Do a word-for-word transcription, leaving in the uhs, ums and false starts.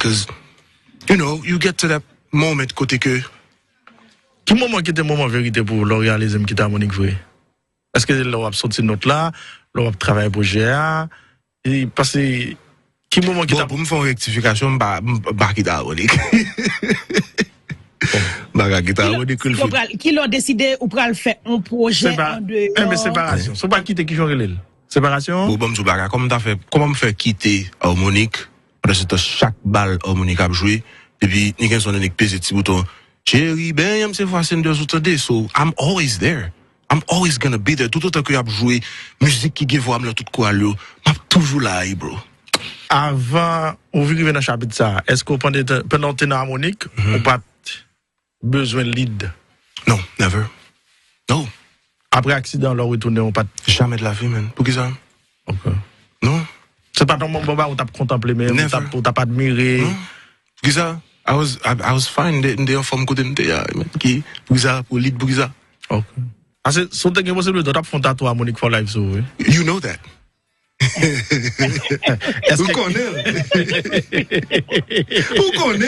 'Cause, you know, you get to that moment kote ke... Ki moman ki te moman verite pou w lè w reyalize m kite amònik vre? Èske lè w ap soti nòt la, lè w ap travay pwojè a? E, paske, ki moman ki... Bon, ta pou m fè yon rektifikasyon, m pa, m pa kite amònik. M pa ka kite amònik, Wilfrid. Ki lè w deside ou pral fè yon pwojè an deyò? Enben, separasyon. Se w pa kite, ki jan w rele l? Separasyon? Bon, ban m di w bagay. Kòman m ta fè, kòman m fè kite amònik? Pandan se tan, chak bal amònik ap jwe, depi Nickenson annik peze ti bouton, cheri, benyen m se vwa Sanders ou tande, so I'm always there. I'm always gonna be there. Toutotan ke y ap jwe mizik ki gen vwa m nan tout koral yo, m ap toujou la, bro. Avan ou vin rive nan chapit sa, èske w pandan, pandan w te nan amònik, ou pa t bezwen lead? Non, never. No. Apre aksidan, lè w retounen, ou pa t... Jamè de lavi, man. Poukisa? Ok. Non. Se pa t yon bon bagay ou t ap kontanple, men ou t ap, ou t ap admire. Non. Poukisa? I was, I, I was fine. M te, m te anfòm kote m te a, man. Ki, poukisa, pou lead, poukisa? Ok. Paske si w te gen posiblite, w t ap fè yon tatouaj Monique for Life sou ou, wi. You know that. Ou konnen. Ou konnen.